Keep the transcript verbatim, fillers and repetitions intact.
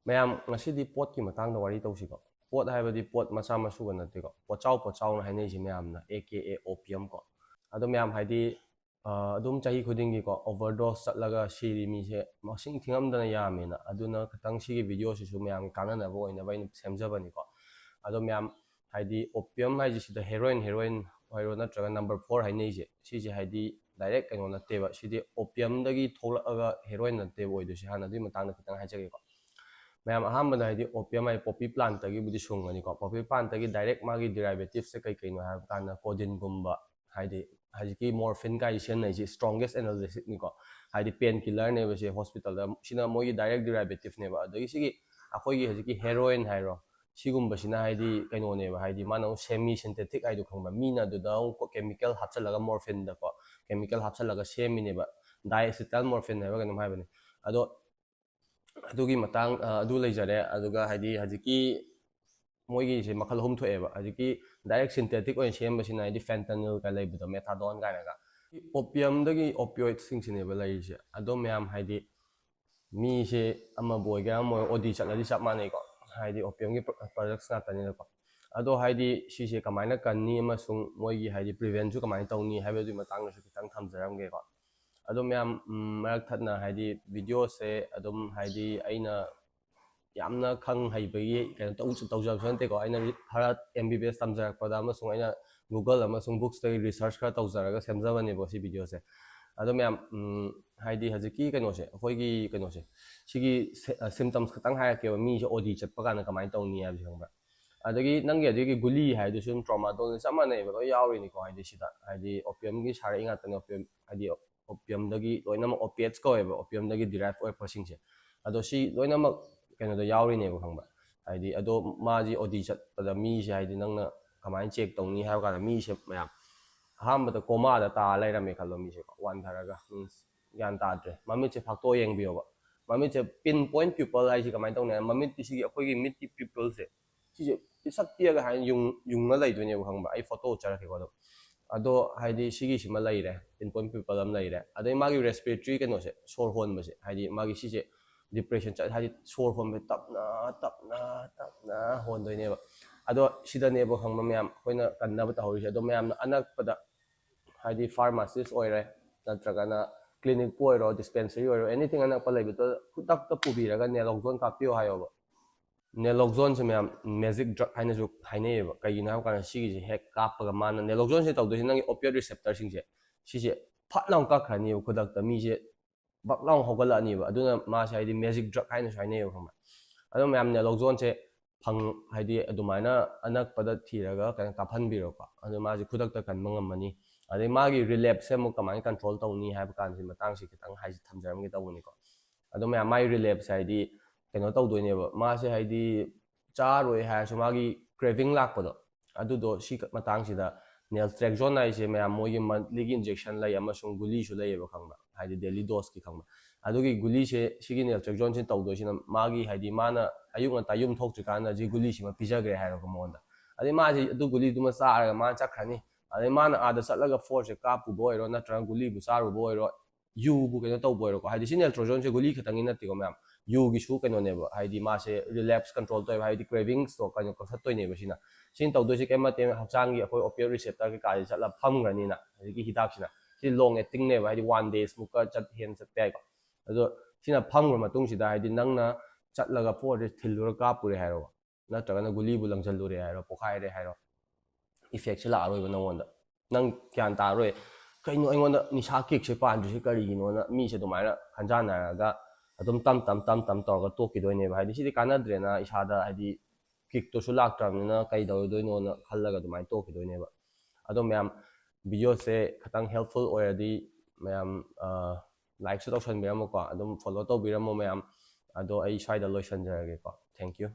ꯃꯌꯥꯝ, ꯉꯁꯤꯗꯤ ꯄꯣꯠꯀꯤ ꯃꯇꯥꯡꯗ ꯋꯥꯔꯤ ꯇꯧꯁꯤꯀꯣ꯫ ꯄꯣꯠ ꯍꯥꯏꯕꯗꯤ ꯄꯣꯠ ꯃꯆꯥ ꯃꯁꯨꯒ ꯅꯠꯇꯦꯀꯣ, ꯄꯣꯠꯆꯥꯎ ꯄꯣꯠꯆꯥꯎꯅ ꯍꯥꯏꯅꯩꯁꯦ ꯃꯌꯥꯝꯅ, ꯑꯦ ꯀꯦ ꯑꯦ ꯑꯣꯄꯤꯌꯝ ꯀꯣ꯫ ꯑꯗꯣ ꯃꯌꯥꯝ, ꯍꯥꯏꯗꯤ, ꯑ, ꯑꯗꯨꯝ ꯆꯍꯤ ꯈꯨꯗꯤꯡꯒꯤꯀꯣ ꯑꯣꯚꯔꯗꯣꯁ ꯆꯠꯂꯒ ꯁꯤꯔꯤ ꯃꯤꯁꯦ ꯃꯁꯤꯡ ꯊꯤꯉꯝꯗꯅ ꯌꯥꯝꯃꯦꯅ꯫ ꯑꯗꯨꯅ ꯈꯤꯇꯪ ꯁꯤꯒꯤ ꯚꯤꯗꯤꯑꯣꯁꯤꯁꯨ ꯃꯌꯥꯝꯒꯤ ꯀꯥꯟꯅꯅꯕ ꯑꯣꯏꯅꯕ ꯑꯩꯅ ꯁꯦꯝꯖꯕꯅꯤꯀꯣ꯫ ꯑꯗꯣ ꯃꯌꯥꯝ, ꯍꯥꯏꯗꯤ, ꯑꯣꯄꯤꯌꯝ ꯍꯥꯏꯁꯦ ꯁꯤꯗ ꯍꯦꯔꯣꯏꯟ, ꯍꯦꯔꯣꯏꯟ ꯍꯥꯏꯔꯣ ꯅꯠꯇ꯭ꯔꯒ ꯅꯝꯕꯔ ꯐꯣꯔ ꯍꯥꯏꯅꯩꯁꯦ, ꯁꯤꯁꯦ ꯍꯥꯏꯗꯤ ꯗꯥꯏꯔꯦꯛ ꯀꯩꯅꯣ ꯅꯠꯇꯦꯕ, ꯁꯤꯗꯤ ꯑꯣꯄꯤꯌꯝꯗꯒꯤ ꯊꯣꯛꯂꯛꯑꯒ ꯍꯦꯔꯣꯏꯟ ꯅꯠꯇꯦꯕ ꯑꯣꯏꯗꯣꯏꯁꯦ꯫ ꯍꯥꯟꯅ ꯑꯗꯨꯒꯤ ꯃꯇꯥꯡꯗ ꯈꯤꯇꯪ ꯍꯥꯏꯖꯒꯦꯀꯣ꯫ ꯃꯌꯥꯝ, ꯑꯍꯥꯟꯕꯗ ꯍꯥꯏꯗꯤ ꯑꯣꯄꯤꯌꯝ ꯍꯥꯏꯗꯤ ꯄꯣꯄꯤ ꯄ꯭ꯂꯥꯟꯠꯇꯒꯤꯕꯨꯗꯤ ꯁꯨꯡꯒꯅꯤꯀꯣ꯫ ꯄꯣꯄꯤ ꯄ꯭ꯂꯥꯟꯠꯇꯒꯤ ꯗꯥꯏꯔꯦꯛ ꯃꯥꯒꯤ ꯗꯤꯔꯥꯏꯚꯦꯇꯤꯞꯁꯦ ꯀꯩ ꯀꯩꯅꯣ ꯍꯥꯏꯕ ꯀꯥꯟꯗ ꯀꯣꯗꯤꯟꯒꯨꯝꯕ, ꯍꯥꯏꯗꯤ ꯍꯧꯖꯤꯛꯀꯤ ꯃꯣꯔꯐꯤꯟ ꯀꯥꯏ ꯁꯤꯖꯤꯟꯅꯩꯁꯦ, ꯏꯁꯇ꯭ꯔꯣꯡꯒꯦꯁ ꯑꯦꯅꯥꯜꯖꯦꯁꯤꯛꯅꯤꯀꯣ, ꯍꯥꯏꯗꯤ ꯄꯦꯟ ꯀꯤꯂꯔꯅꯦꯕ ꯁꯤ ꯍꯣꯁꯄꯤꯇꯥꯜꯗ꯫ ꯁꯤꯅ ꯃꯣꯏꯒꯤ ꯗꯥꯏꯔꯦꯛ ꯗꯤꯔꯥꯏꯚꯦꯇꯤꯞꯅꯦꯕ꯫ ꯑꯗꯒꯤ ꯁꯤꯒꯤ ꯑꯩꯈꯣꯏꯒꯤ ꯍꯧꯖꯤꯛꯀꯤ ꯍꯦꯔꯣꯏꯟ ꯍꯥꯏꯔꯣ, ꯁꯤꯒꯨꯝꯕꯁꯤꯅ ꯍꯥꯏꯗꯤ ꯀꯩꯅꯣꯅꯦꯕ, ꯍꯥꯏꯗꯤ ꯃꯥꯅ ꯑꯃꯨꯛ ꯁꯦꯃꯤ ꯁꯤꯟꯊꯦꯇꯤꯛ ꯍꯥꯏꯗꯣ ꯈꯪꯕ꯭ꯔꯥ? ꯃꯤꯅ ꯑꯗꯨꯗ ꯑꯃꯨꯛ ꯀꯦꯃꯤꯀꯦꯜ ꯍꯥꯞꯆꯜꯂꯒ, ꯃꯣꯔꯐꯤꯟꯗꯀꯣ ꯀꯦꯃꯤꯀꯦꯜ ꯍꯥꯞꯆꯜꯂꯒ ꯁꯦꯝꯃꯤꯅꯦꯕ, ꯗꯥꯏꯑꯦꯁꯤꯇꯥꯏꯜ ꯃꯣꯔꯐꯤꯟ ꯍꯥꯏꯕ ꯀꯩꯅꯣꯝ ꯍꯥꯏꯕꯅꯤ꯫ ꯑꯗꯣ ꯑꯗꯨꯒꯤ ꯃꯇꯥꯡ, ꯑ, ꯑꯗꯨ ꯂꯩꯖꯔꯦ꯫ ꯑꯗꯨꯒ ꯍꯥꯏꯗꯤ ꯍꯧꯖꯤꯛꯀꯤ ꯃꯣꯏꯒꯤꯁꯦ ꯃꯈꯜ ꯑꯍꯨꯝ ꯊꯣꯛꯑꯦꯕ꯫ ꯍꯧꯖꯤꯛꯀꯤ ꯗꯥꯏꯔꯦꯛ ꯁꯤꯟꯊꯦꯇꯤꯛ ꯑꯣꯏꯅ ꯁꯦꯝꯕꯁꯤꯅ ꯍꯥꯏꯗꯤ ꯐꯦꯟꯇꯅꯤꯜ ꯀꯥꯏ ꯂꯩꯕꯗꯣ, ꯃꯦꯊꯥꯗꯣꯟ ꯀꯥꯏꯅꯒ꯫ ꯑꯣꯄꯤꯌꯝꯗꯒꯤ ꯑꯣꯄꯤꯌꯣꯏꯗꯁꯤꯡꯁꯤꯅꯦꯕ ꯂꯩꯔꯤꯁꯦ꯫ ꯑꯗꯣ ꯃꯌꯥꯝ, ꯍꯥꯏꯗꯤ ꯃꯤꯁꯦ ꯑꯃꯕꯨ ꯑꯣꯏꯒꯦꯔꯥ ꯑꯃ ꯑꯣꯏꯒꯦꯔꯥ, ꯑꯣꯗꯤ ꯆꯠꯂꯗꯤ ꯆꯞ ꯃꯥꯟꯅꯩꯀꯣ, ꯍꯥꯏꯗꯤ ꯑꯣꯄꯤꯌꯝꯒꯤ ꯄ꯭ꯔꯗꯛꯁ ꯉꯥꯛꯇꯅꯤꯅꯀꯣ꯫ ꯑꯗꯣ ꯍꯥꯏꯗꯤ ꯁꯤꯁꯦ ꯀꯃꯥꯏꯅ ꯀꯟꯅꯤ ꯑꯃꯁꯨꯡ ꯃꯣꯏꯒꯤ ꯍꯥꯏꯗꯤ ꯄ꯭ꯔꯤꯚꯦꯟꯁꯨ ꯀꯃꯥꯏꯅ ꯇꯧꯅꯤ ꯍꯥꯏꯕꯗꯨꯒꯤ ꯃꯇꯥꯡꯗꯁꯨ ꯈꯤꯇꯪ ꯊꯝꯖꯔꯝꯒꯦꯀꯣ꯫ ꯑꯗꯣ ꯃꯌꯥꯝ, ꯎꯝ, ꯃꯔꯛ ꯊꯠꯅ ꯍꯥꯏꯗꯤ ꯚꯤꯗꯤꯑꯣꯁꯦ ꯑꯗꯨꯝ ꯍꯥꯏꯗꯤ ꯑꯩꯅ ꯌꯥꯝꯅ ꯈꯪ ꯍꯩꯕꯒꯤ ꯀꯩꯅꯣ ꯇꯧ-, ꯇꯧꯖꯕꯁꯨ ꯅꯠꯇꯦꯀꯣ꯫ ꯑꯩꯅ ꯔꯤ-, ꯈꯔ ꯑꯦꯝ ꯕꯤ ꯕꯤ ꯑꯦꯁ ꯇꯝꯖꯔꯛꯄꯗ ꯑꯃꯁꯨꯡ ꯑꯩꯅ ꯒꯨꯒꯜ ꯑꯃꯁꯨꯡ ꯕꯨꯛꯁꯇꯒꯤ ꯔꯤꯁꯔꯁ ꯈꯔ ꯇꯧꯖꯔꯒ ꯁꯦꯝꯖꯕꯅꯦꯕ ꯁꯤ ꯚꯤꯗꯤꯑꯣꯁꯦ꯫ ꯑꯗꯣ ꯃꯌꯥꯝ, ꯎꯝ, ꯍꯥꯏꯗꯤ ꯍꯧꯖꯤꯛꯀꯤ ꯀꯩꯅꯣꯁꯦ, ꯑꯩꯈꯣꯏꯒꯤ ꯀꯩꯅꯣꯁꯦ, ꯁꯤꯒꯤ ꯁꯤ-, ꯑ, ꯁꯤꯝꯇꯝꯁ ꯈꯛꯇꯪ ꯍꯥꯏꯔꯛꯀꯦꯕ, ꯃꯤꯁꯦ ꯑꯣꯗꯤ ꯆꯠꯄ ꯀꯥꯟꯗ ꯀꯃꯥꯏꯅ ꯇꯧꯅꯤ ꯍꯥꯏꯕꯁꯦ, ꯈꯪꯕ꯭ꯔꯥ? ꯑꯗꯒꯤ ꯅꯪꯒꯤ ꯑꯗꯨꯒꯤ ꯒꯨꯂꯤ ꯍꯥꯏꯗꯨꯁꯨ ꯑꯗꯨꯝ ꯇ꯭ꯔꯣꯃꯥꯗꯣꯜꯅ ꯆꯞ ꯃꯥꯟꯅꯩꯕ, ꯂꯣꯏ ꯌꯥꯎꯔꯤꯅꯤꯀꯣ꯫ ꯍꯥꯏꯗꯤ ꯁꯤꯗ ꯍꯥꯏꯗꯤ ꯑꯣꯄꯤꯌꯝꯒꯤ ꯁꯥꯔꯛꯏ ꯉꯥꯛꯇꯅꯤ, ꯑꯣꯄꯤꯌꯝ ꯍꯥꯏꯗꯤ ꯑꯣꯄꯤꯌꯝꯗꯒꯤ ꯂꯣꯏꯅꯃꯛ, ꯑꯣꯄꯤꯌꯠꯁ ꯀꯧꯋꯦꯕ ꯑꯣꯄꯤꯌꯝꯗꯒꯤ ꯗꯤꯔꯥꯏꯚ ꯑꯣꯏꯔꯛꯄꯁꯤꯡꯁꯦ꯫ ꯑꯗꯣ ꯁꯤ ꯂꯣꯏꯅꯃꯛ ꯀꯩꯅꯣꯗ ꯌꯥꯎꯔꯤꯅꯦꯕ, ꯈꯪꯕ꯭ꯔꯥ? ꯍꯥꯏꯗꯤ ꯑꯗꯣ ꯃꯥꯁꯤ ꯑꯣꯗꯤ ꯆꯠꯄꯗ ꯃꯤꯁꯦ ꯍꯥꯏꯗꯤ ꯅꯪꯅ ꯀꯃꯥꯏꯅ ꯆꯦꯛ ꯇꯧꯅꯤ ꯍꯥꯏꯕ ꯀꯥꯟꯗ ꯃꯤꯁꯦ ꯃꯌꯥꯝ ꯑꯍꯥꯟꯕꯗ ꯀꯣꯃꯥꯗ ꯇꯥ ꯂꯩꯔꯝꯃꯦ ꯈꯜꯂꯣ, ꯃꯤꯁꯦꯀꯣ ꯋꯥꯟꯊꯔꯒ, ꯃꯤꯟꯁ ꯒ꯭ꯌꯥꯟ ꯇꯥꯗ꯭ꯔꯦ꯫ ꯃꯃꯤꯠꯁꯦ ꯐꯥꯛꯇꯣꯛꯑ ꯌꯦꯡꯕꯤꯌꯣꯕ꯫ ꯃꯃꯤꯠꯁꯦ ꯄꯤꯟ ꯄꯣꯏꯟꯠ ꯄ꯭ꯌꯨꯄꯜ ꯍꯥꯏꯁꯤ ꯀꯃꯥꯏꯅ ꯇꯧꯅꯤ ꯍꯥꯏ, ꯃꯃꯤꯠꯇꯤ ꯁꯤꯒꯤ ꯑꯩꯈꯣꯏꯒꯤ ꯃꯤꯠꯀꯤ ꯄ꯭ꯌꯨꯄꯜꯁꯦ ꯁꯤꯁꯦ ꯄꯤꯁꯛ ꯄꯤꯛꯑꯒ ꯍꯥꯏꯅ ꯌꯨꯡ-, ꯌꯨꯡꯉ ꯂꯩꯗꯣꯏꯅꯦꯕ, ꯈꯪꯕ꯭ꯔꯥ? ꯑꯩ ꯐꯣꯇꯣ ꯎꯠꯆꯔꯛꯀꯦꯀꯣ ꯑꯗꯨꯝ꯫ ꯑꯗꯣ ꯍꯥꯏꯗꯤ ꯁꯤꯒꯤꯁꯤꯃ ꯂꯩꯔꯦ, ꯄꯤꯟ ꯄꯣꯏꯟꯠ ꯄ꯭ꯌꯨꯄꯜ ꯑꯃ ꯂꯩꯔꯦ꯫ ꯑꯗꯩ ꯃꯥꯒꯤ ꯔꯦꯁꯄꯤꯔꯦꯇꯔꯤ ꯀꯩꯅꯣꯁꯦ, ꯁꯣꯔ ꯍꯣꯟꯕꯁꯦ, ꯍꯥꯏꯗꯤ ꯃꯥꯒꯤ ꯁꯤꯁꯦ depression ꯆꯠ ꯍꯥꯏꯗꯤ ꯁꯣꯔ ꯍꯣꯟꯕ ꯇꯞꯅ ꯇꯞꯅ ꯇꯞꯅ ꯍꯣꯟꯗꯣꯏꯅꯦꯕ꯫ ꯑꯗꯣ ꯁꯤꯗꯅꯦꯕ ꯈꯪꯕ ꯃꯌꯥꯝ ꯑꯩꯈꯣꯏꯅ ꯀꯟꯅꯕ ꯇꯧꯍꯧꯔꯤꯁꯦ꯫ ꯑꯗꯣ ꯃꯌꯥꯝꯅ ꯑꯅꯛꯄꯗ ꯍꯥꯏꯗꯤ pharmacist ꯑꯣꯏꯔꯦ, ꯅꯠꯇ꯭ꯔꯒꯅ clinicꯄꯨ ꯑꯣꯏꯔꯣ, dispensary ꯑꯣꯏꯔꯣ, anything ꯑꯅꯛꯄ ꯂꯩꯕꯗꯣ ꯈꯨꯗꯛꯇ ꯄꯨꯕꯤꯔꯒ naloxone ꯀꯥꯞꯄꯤꯌꯣ ꯍꯥꯏꯌꯣꯕ꯫ Naloxoneꯁꯦ ꯃꯌꯥꯝ magic drug ꯍꯥꯏꯅꯁꯨ ꯍꯥꯏꯅꯩꯌꯦꯕ꯫ ꯀꯩꯒꯤꯅꯣ ꯍꯥꯏꯕ ꯀꯥꯟꯗ ꯁꯤꯒꯤꯁꯦ ꯍꯦꯛ ꯀꯥꯞꯄꯒ ꯃꯥꯅ naloxoneꯁꯦ ꯇꯧꯗꯣꯏꯁꯦ ꯅꯪꯒꯤ opioid receptorꯁꯤꯡꯁꯦ ꯁꯤꯁꯦ ꯐꯠ ꯂꯥꯎ ꯀꯛꯈ꯭ꯔꯅꯤꯕ ꯈꯨꯗꯛꯇ꯫ ꯃꯤꯁꯦ ꯕꯛ ꯂꯥꯎ ꯍꯧꯒꯠꯂꯛꯑꯅꯤꯕ꯫ ꯑꯗꯨꯅ ꯃꯥꯁꯦ ꯍꯥꯏꯗꯤ magic drug ꯍꯥꯏꯅꯁꯨ ꯍꯥꯏꯅꯩꯌꯦꯕ ꯈꯪꯕ꯭ꯔꯥ꯫ ꯑꯗꯣ ꯃꯌꯥꯝ naloxoneꯁꯦ ꯐꯪ ꯍꯥꯏꯗꯤ ꯑꯗꯨꯃꯥꯏꯅ ꯑꯅꯛꯄꯗ ꯊꯤꯔꯒ ꯀꯩꯅꯣ ꯀꯥꯞꯍꯟꯕꯤꯔꯣꯀꯣ꯫ ꯑꯗꯨ ꯃꯥꯁꯦ ꯈꯨꯗꯛꯇ ꯀꯟꯕ ꯉꯝꯃꯅꯤ꯫ ꯑꯗꯩ ꯃꯥꯒꯤ relapseꯁꯦ ꯑꯃꯨꯛ ꯀꯃꯥꯏꯅ control ꯇꯧꯅꯤ ꯍꯥꯏꯕ ꯀꯥꯟꯁꯤ ꯃꯇꯥꯡꯁꯤ ꯈꯤꯇꯪ ꯍꯥꯏꯁꯦ ꯊꯝꯖꯔꯝꯒꯦ ꯇꯧꯕꯅꯤꯀꯣ꯫ ꯑꯗꯣ ꯃꯌꯥꯝ ꯃꯥꯒꯤ relapse ꯍꯥꯏꯗꯤ ꯀꯩꯅꯣ ꯇꯧꯗꯣꯏꯅꯦꯕ꯫ ꯃꯥꯁꯦ ꯍꯥꯏꯗꯤ ꯆꯥꯔꯣꯏ ꯍꯥꯏꯔꯁꯨ ꯃꯥꯒꯤ craving ꯂꯥꯛꯄꯗꯣ ꯑꯗꯨꯗꯣ ꯁꯤ ꯃꯇꯥꯡꯁꯤꯗ naltrexone ꯍꯥꯏꯁꯦ ꯃꯌꯥꯝ ꯃꯣꯏꯒꯤ monthlyꯒꯤ injection ꯂꯩ ꯑꯃꯁꯨꯡ ꯒꯨꯂꯤꯁꯨ ꯂꯩꯌꯦꯕ ꯈꯪꯕ꯭ꯔꯥ, ꯍꯥꯏꯗꯤ daily doseꯀꯤ ꯈꯪꯕ꯭ꯔꯥ꯫ ꯑꯗꯨꯒꯤ ꯒꯨꯂꯤꯁꯦ ꯁꯤꯒꯤ naltrexoneꯁꯦ ꯇꯧꯗꯣꯏꯁꯤꯅ ꯃꯥꯒꯤ ꯍꯥꯏꯗꯤ ꯃꯥꯅ ꯑꯌꯨꯛ ꯉꯟꯇꯥ ꯌꯨꯝ ꯊꯣꯛꯇ꯭ꯔꯤꯀꯥꯟꯗ ꯁꯤ ꯒꯨꯂꯤꯁꯤꯃ ꯄꯤꯖꯈ꯭ꯔꯦ ꯍꯥꯏꯔꯣꯀꯣ ꯃꯉꯣꯟꯗ꯫ ꯑꯗꯩ ꯃꯥꯁꯦ ꯑꯗꯨ ꯒꯨꯂꯤꯗꯨꯃ ꯆꯥꯔꯒ ꯃꯥꯅ ꯆꯠꯈ꯭ꯔꯅꯤ꯫ ꯑꯗꯩ ꯃꯥꯅ ꯑꯥꯗ ꯆꯠꯂꯒ forceꯁꯦ ꯀꯥꯞꯄꯨꯕ ꯑꯣꯏꯔꯣ ꯅꯠꯇ꯭ꯔꯒ ꯒꯨꯂꯤꯕꯨ ꯆꯥꯔꯨꯕ ꯑꯣꯏꯔꯣ, ꯌꯨꯕꯨ ꯀꯩꯅꯣ ꯇꯧꯕ ꯑꯣꯏꯔꯣꯀꯣ, ꯍꯥꯏꯗꯤ ꯁꯤ naltrexoneꯁꯦ ꯒꯨꯂꯤ ꯈꯛꯇꯪꯒꯤ ꯅꯠꯇꯦꯀꯣ ꯃꯌꯥꯝ, ꯌꯨꯒꯤꯁꯨ ꯀꯩꯅꯣꯅꯦꯕ, ꯍꯥꯏꯗꯤ ꯃꯥꯁꯦ relapse control ꯇꯧꯋꯦꯕ, ꯍꯥꯏꯗꯤ cravingsꯇꯣ ꯀꯩꯅꯣ ꯀꯛꯊꯠꯇꯣꯏꯅꯦꯕ ꯁꯤꯅ꯫ ꯁꯤꯅ ꯇꯧꯗꯣꯏꯁꯦ ꯀꯩꯝ ꯅꯠꯇꯦ, ꯍꯛꯆꯥꯡꯒꯤ ꯑꯩꯈꯣꯏ opioid receptor ꯀꯩꯀꯥꯁꯦ ꯆꯠꯂ ꯐꯝꯈ꯭ꯔꯅꯤꯅ꯫ ꯍꯧꯖꯤꯛꯀꯤ ꯍꯤꯗꯥꯛꯁꯤꯅ ꯁꯤ long actingꯅꯦꯕ, ꯍꯥꯏꯗꯤ one daysꯃꯨꯛꯀ ꯆꯠ ꯍꯦꯟꯅ ꯆꯠꯄ ꯌꯥꯏꯀꯣ꯫ ꯑꯗꯣ ꯁꯤꯅ ꯐꯝꯈ꯭ꯔ ꯃꯇꯨꯡꯁꯤꯗ ꯍꯥꯏꯗꯤ ꯅꯪꯅ ꯆꯠꯂꯒ forceꯁꯦ ꯊꯤꯜꯂꯨꯔ ꯀꯥꯞꯄꯨꯔꯦ ꯍꯥꯏꯔꯣ, ꯅꯠꯇ꯭ꯔꯒꯅ ꯒꯨꯂꯤꯕꯨ ꯂꯪꯁꯤꯜꯂꯨꯔꯦ ꯍꯥꯏꯔꯣ, ꯄꯣꯈꯥꯏꯔꯦ ꯍꯥꯏꯔꯣ, effectꯁꯦ ꯂꯥꯛꯑꯔꯣꯏꯕ ꯅꯪꯉꯣꯟꯗ꯫ ꯅꯪ ꯒ꯭ꯌꯥꯟ ꯇꯥꯔꯔꯣꯏ, "ꯀꯩꯅꯣ ꯑꯩꯉꯣꯟꯗ ꯅꯤꯁꯥ kickꯁꯦ ꯄꯥꯟꯗ꯭ꯔꯤꯁꯦ ꯀꯔꯤꯒꯤꯅꯣꯅ?" ꯃꯤꯁꯦ ꯑꯗꯨꯃꯥꯏꯅ ꯈꯟꯖꯥꯟꯅꯔꯒ ꯑꯗꯨꯝ ꯇꯝ ꯇꯝ ꯇꯝ ꯇꯝ ꯇꯧꯔꯒ ꯇꯣꯛꯈꯤꯗꯣꯏꯅꯦꯕ꯫ ꯍꯥꯏꯗꯤ ꯁꯤꯗꯤ ꯀꯥꯟꯅꯗ꯭ꯔꯦꯅ, ꯏꯁꯥꯗ ꯍꯥꯏꯗꯤ kickꯇꯨꯁꯨ ꯂꯥꯛꯇ꯭ꯔꯕꯅꯤꯅ ꯀꯩꯗꯧꯔꯨꯗꯣꯏꯅꯣꯅ ꯈꯜꯂꯒ ꯑꯗꯨꯃꯥꯏꯅ ꯇꯣꯛꯈꯤꯗꯣꯏꯅꯦꯕ꯫ ꯑꯗꯣ ꯃꯌꯥꯝ videoꯁꯦ ꯈꯤꯇꯪ helpful ꯑꯣꯏꯔꯗꯤ ꯃꯌꯥꯝ likeꯁꯨ ꯇꯧꯁꯟꯕꯤꯔꯝꯃꯨꯀꯣ, ꯑꯗꯨꯝ follow ꯇꯧꯕꯤꯔꯝꯃꯣ ꯃꯌꯥꯝ꯫ ꯑꯗꯣ ꯑꯩ ꯁ꯭ꯋꯥꯏꯗ ꯂꯣꯏꯁꯟꯖꯔꯒꯦꯀꯣ꯫ Thank you꯫